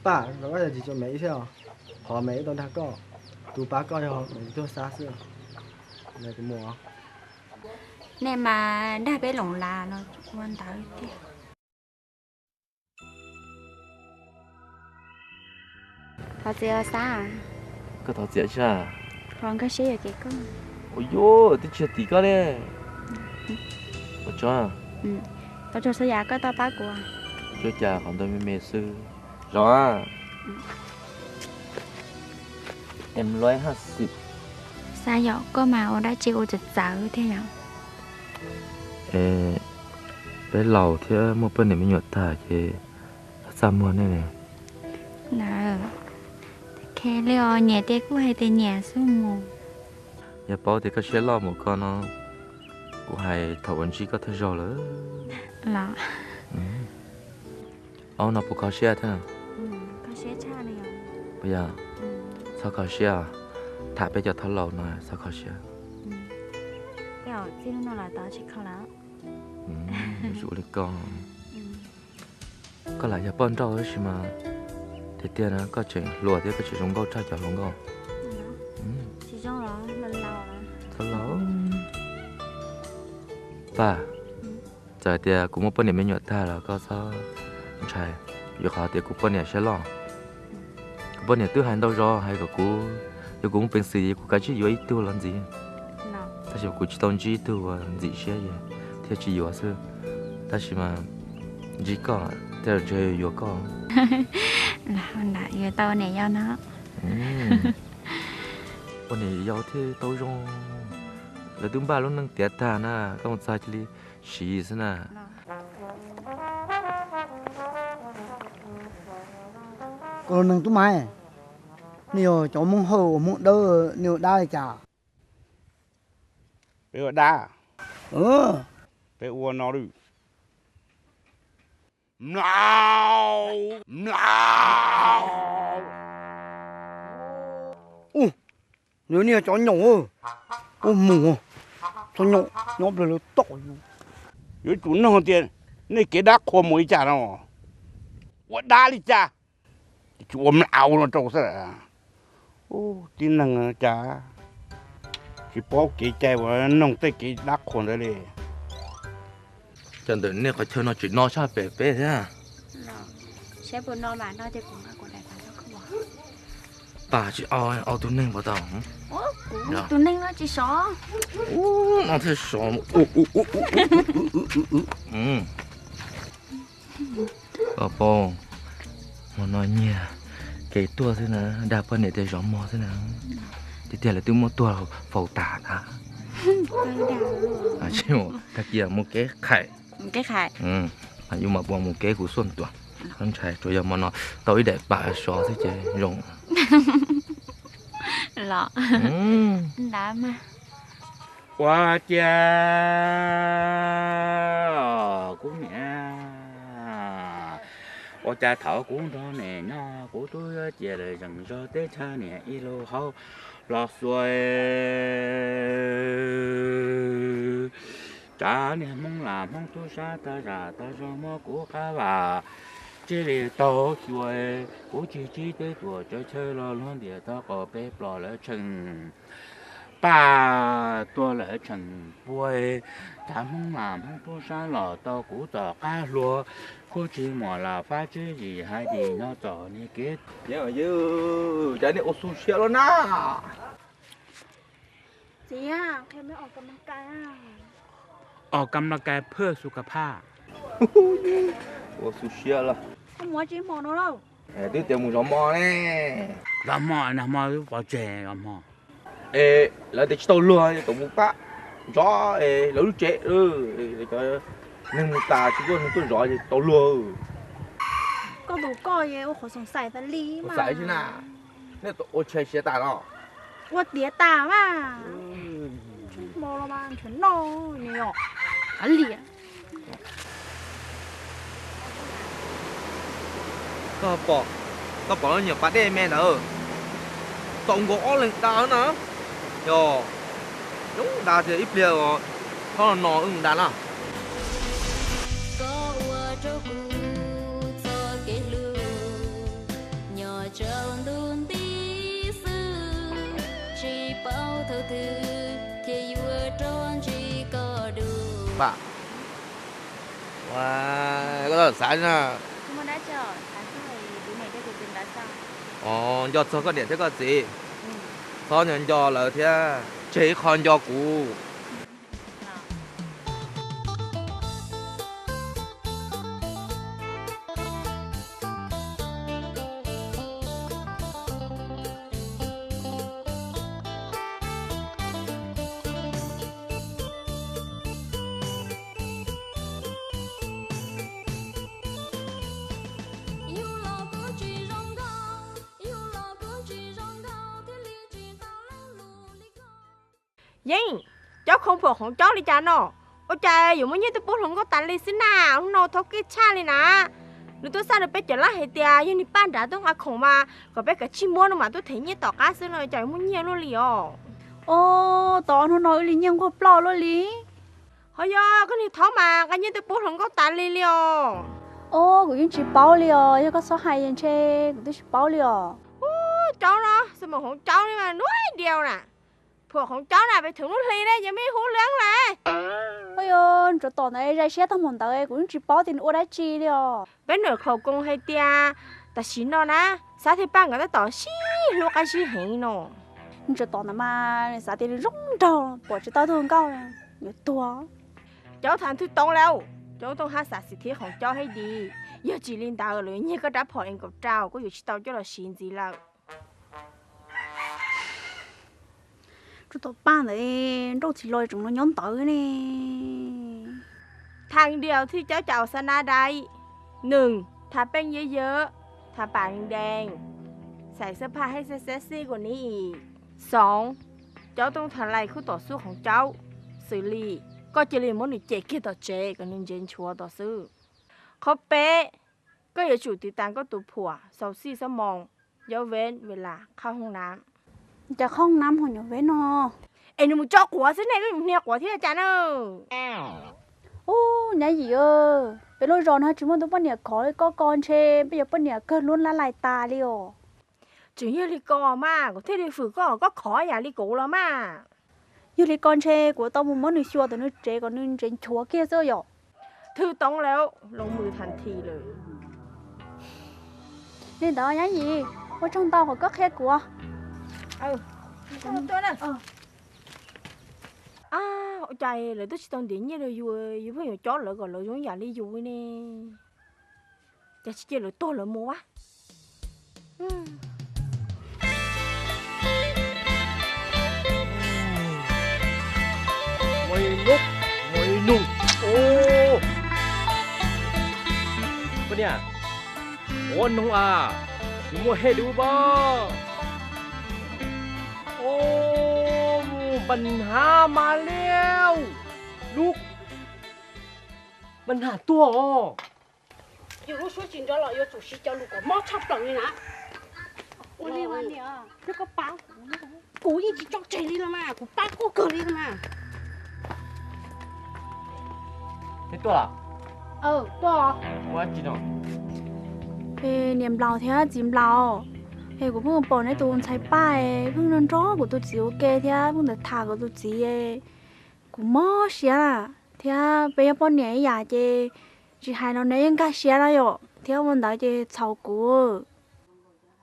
Los koj yog tsis tso me ib thiab os, qhov me ib tau dag koj, tus pab koj yog me tuag xab xwb. Kuv mus. Nej mas dag peb loos las no ua ntawd tiag. Thov txim os Xab. Koj thov txim tsa. Qhov nkag siab yuam kev koj. Ua yuav twb tsis yog tim koj li. Ua tsaug. Ua tsaug xwb yam koj tau pab kuv. Ua tsaug cas qhov ntawd me me xwb. Zov. Em lov haj xwm. Xab yom, koj mas ua dab tsi ua txawv txawv thiab yom. Peb laus thiab muaj poj niam me nyuam tag ces txaj muag nej. Khe li os, nyiam tias kuj hais tias nyiam xwb mus. Yog paub tias koj siab loj mus ko no, kuv hais thaum uas ntsib koj thawj zaug lawm. Los. Au no puas kho siab thiab? Puas yog? Txhob kho siab, tham peb cov thab laus no txhob kho siab. Ua li koj, koj lam yog poj nrauj tab sis mas tiag tiag na koj tseem hluas thiab koj tseem zoo nkauj tshaj cov hluas nkauj. Txhob laus. Paj, txawm tias kuv muaj poj niam me nyuam tag los koj txhob ntshai, vim qhov tias kuv poj niam siab loj. Kuv poj niam twb hais ntau zaus hais kom kuv, yog kuv muaj peev xwm kuv kav tsij yuav ib tug los ntxiv. Tab sis kuv tsis tau ntsib ib tug uas ntxim siab thiaj tsis yuav xwb. Tab sis mas ntsib koj thiaj ntshe yuav koj. Yuav tau niam yau no. Ua niam yau thiaj tau zoo. Lawv twb npaj lub neej tiav tag na, koj mus txog cia li siv xwb na. Koj lub neej tub maiv, nej yog cov Hmoob Hawj uas Hmoob Dawb, nej ua dab li cas? Peb ua dab, peb ua no lawm. Mlau, mlau. Ub, nws nej yog cov nyaum, ub mus, txhob nyaum nyob plawg lawv tom yus. Yuav tsum nug tias nej kev dab qhuas mus li cas no, ua dab li cas, tsis ua mlau no rau xwb. Ub, tib neeg cas tsis paub kev cai uas noog tej kev dab qhuas ntawd li. Cov ntawm nej qhov chaw no tseem no tshaj pem peb thiab. Pab tsis au, au tus neeg puas tau? Tus neeg no tsis sov. No thiaj sov. Koj paub, hmo no nyiag kev tuaj xwb na, dag poj niam tias zov mog xwb na. Tiag tiag lawv twb muab tuag faus tas na. Tag kis mus kev qhais. Yus mam mus kev kuv xuaj tuaj. Ntshai tsuas yog hmo no tau ib daim pam sov xwb ces zoo. Los ntawd mas. Ua cas kuv niam, ua cas thaum kuv nrog niam nyob kuv twb yuav cia lawm zeem zog teb chaws niam ib lub hauv los xuas. Tsam niag Hmoob Lam Hmoob tub sab tag zam tag zog muab kuv qab vam tsis li taug xyuas, kuv tsis tsib teb tuam tsawv chaw los luag ntiam tau qhov peb plos lawv tshee. Paj tuag lawv tseem puag, tsam Hmoob Lam Hmoob tub sab los tau kuv tom qab hluas, kuj tsis muaj lam fab tswv yim hais tias nyob txom nyem kev. Cas nej ua xu siab loj na? ออกกำลังกาย เพื่อสุขภาพ Ua xu siab loj. Twb tias mus zov mov ne. Zov mov, nag hmo twb pov tseg zov mov. Es lawv tias tsis tau luag, kom mus pab zov es lawv lub tsev, cov neeg mus tas tsis muaj neeg tuaj zov tau luag. Koj tus koj ua qhov xoom xais tas li mas. Nej ua tshai siav tas los? Ua tiav tas mas. Tsis hmo los mas nrhiav noj ni os. Kav liam. Koj pom, koj pom lub nyuam pas dej me ntawd, tau nkaus ob leeg da na. Yog, da tias ib pliag os, txhob no wb mus da na. Koj ua rau kuv txoj kev hlub xwb thiaj yuav rov ntsib koj dua. Koj xav na, nco txog koj niam thiab koj txiv, txhob nco nco lawv thiab, tseg ib qho nco kuv. Yeej, Caub Khoo phuam Qoov Caub li cas no? Ua cas yuav muaj nyiaj tuaj pub hluas nkauj tas li xwb na, hnub no thaub kev tshaj li na. Nws tuaj xaj rau peb cov laj hais tias yog nws paj nrad tuaj nqa khoom mas kom peb kav tsij muab no mas tuaj them nyiaj tom qab xwb no cas yuav muaj nyiaj luaj li os. Os, tos hnub no wb li nyiaj nquag ploj luaj li. Ho yog koj niag thaub mas nqa nyiaj tuaj pub hluas nkauj tas li li os. Os, kuv yeej tsis paub li os, yog koj txhob hais ntshe kuv twb tsis paub li os. Ub, Caub no, xav mus Qoov Caub li mas nuj diau na. Phuam Qoov Caub na, peb thwv lub hli ne ces me hu leeb lawm. Ua, tsuas tom ntawd zais siab tag mus ntawd kuv yeej tsis paub tias nws ua dab tsi li os. Peb nram khaum koos hais tias tam sim no na, Xab thiab Paj nkawd tab tom sib hlub qab zib heev no. Tsuas tom ntawd mas nws xav tias nws zoo nraug pom tsis tau tus nkauj, yuav tuag. Caub tham thwj toov lawm, Caub tooj hab xav xim thiab Qoov Caub hab di. Yog tsis li ntawd lawv yuav nyiag koj rab phom es nkaum rau, koj yuav tsis tau coj los siv ntxiv lawm. Tsuas tom Paj ntawd, nrauj txhim los tseem los nyob ntawd ne. Tham diam thiaj Caub cas ua xab nab dai. Nws, tham peej yawg yawg, tham pam dees dees, xais xab phaj hab xab xab xij kuas ni. Xoov, Caub tooj tham lais khub tom xub Qoov Caub, xws li koj cia li muab nws cem kiag tom tsev kom nws ntsev nchuav tom xwb. Qhov peb, koj yuav tsum tiv tas koj tus phuam xau xij xob moos, yov vev ve las qhab hoob nab. Cas qhab hoob nab ho nyuam vev no? Es nws mus tso quav xwb ne, koj mus hnia quav thiab cas na? Ub, nyab yim, peb lub zos no tsis muaj tus poj niam khov li koj ko ntshe peb cov poj niam kawg lub lab lais tas li os. Tseem yog li ko mas kuv thiaj li hwm koj, koj khov yam li kuv los mas. Yog li ko ntshe kuv tau mus muab nws xyuas tom nws tsev kom nws ntsev nchuav kiag xwb yom. Thwj toov lawm, loos mws tham thim lawm. Li ntawd nyab yim, ua tsaug ntau qhov koj qhia kuv. Ua cas lawv twb tsis tau ntiav nyiaj rau yus, yus pheej yuav cob lawv kom lawv zoo yam li yus ne? Cas tsis cia lawv tuag lawv mus a? Koj niam, ua noog a, nws muaj hej dub pab. Npam hnav mas liau, lub npam hnav tuag os. Yus lub suab tsis nrov los yuav tsum siv cov lus kom mob tshaj plaws li na. Ua li mas niam, koj pab kuv, kuv yeej tsis tso tseg li no mas, kuv pab koj kawg li no mas. Tuaj, tuaj. Niam Nplaus thiab txiv Nplaus, es kuv pheej pom neb tus ntxhais Paj pheej nrog nrog kuv tus txiv ua ke thiab pheej ntawd tham kuv tus txiv, kuv mob siab na. Thiab peb yog poj niam ib yam ces tsis hais los neb yeej nkag siab na yom, thiab ua ntawd ces txhaum kuv.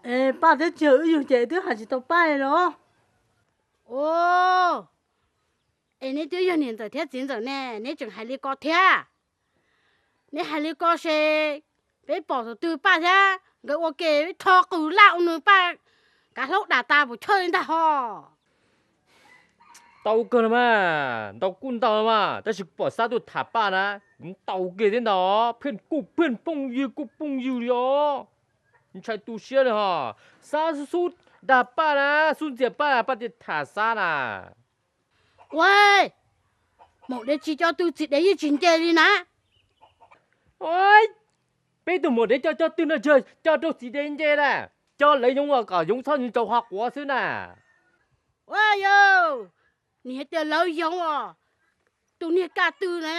Es Paj thiab Tsiag wb yug ces twb hais tsis tau Paj li los? Es neb twb yog niam ntxawm thiab txiv ntxawm ne, neb tseem hais li ko thiab. Neb hais li ko ces peb pom tus twg Paj thiab nkawd ua ke peb rho qws laj ua nws Paj kav hlaub dam tas puas chawj li ntag ho. Tau kawg los mas, ntau kuj ntau los mas, tab sis kuv pom Xab tuaj tham Paj na, kuv ntau kiag thiab ntag, pheej kuj pheej phooj ywg kuj phooj ywg li os. Ntshai tu siab li ho, Xab xub xub dag Paj na, xub ntxias Paj na, Paj thiaj tham Xab na. Ua, maum dev tsis coj twg txiv dev yeej tsis nce li na. Peb tus maum dev coj coj twg no yog coj rau txiv dev nce na, coj lawv yoov kom yoov txhob ntsaus qhov quav xwb na. Ua yog, nim hais tias lawv yoov os, tus niag kaj twg na,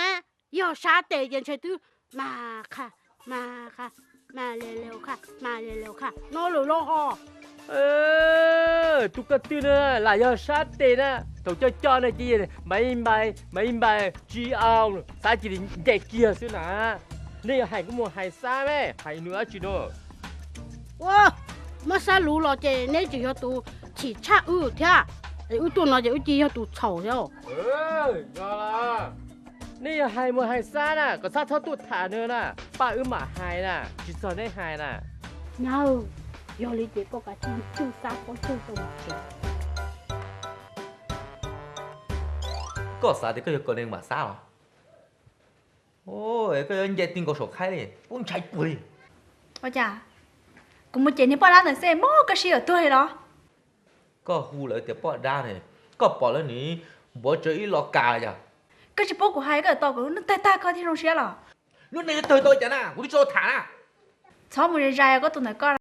yog sab tes ces ntshe twb mas qha, mas qha, mas li li qha, mas li li qha no lawm los ho. Tus ko tw no lam yog sab tes na, thaum coj coj no ces mais npais mais npais tsis au, xav cia li nce kiag xwb na. Nej yog hais kuj mus hais xab me, hais nws dab tsi no. Ua, muab xab luv los ces neb tseem yog tus chim tshaj wb thiab. Wb tuaj no ces wb cia yog tus txhaum thiab. Nej yog hais mus hais xab na, kom xab txhob tuaj tham nws na, paj wb mam hais na, tsis txog neb hais na. Nyab, yog li ces koj kav tsij cug xab pob cug rau mus tsev. Koj xav tias koj yog Kaus Neeg Vam Xab los? Koj yuav nce ti nkaus saum qhaib li, kuv ntshai kawg li. Ua cas kuv mus cem niag poj dab ntawd xwb muab koj sib yuav tuag li los? Koj hu lawv tias poj dab ne, koj pom lawv nim npuav tsawv ib lo kas los yog? Koj tsis pub kuv hais, koj tos kuv lub neej tawg tag koj thiaj zoo siab los? Lub neej tawg tau cas na, kuv twb tsis tau tham na. Txhob mus zais zais koj tus ntawm koj.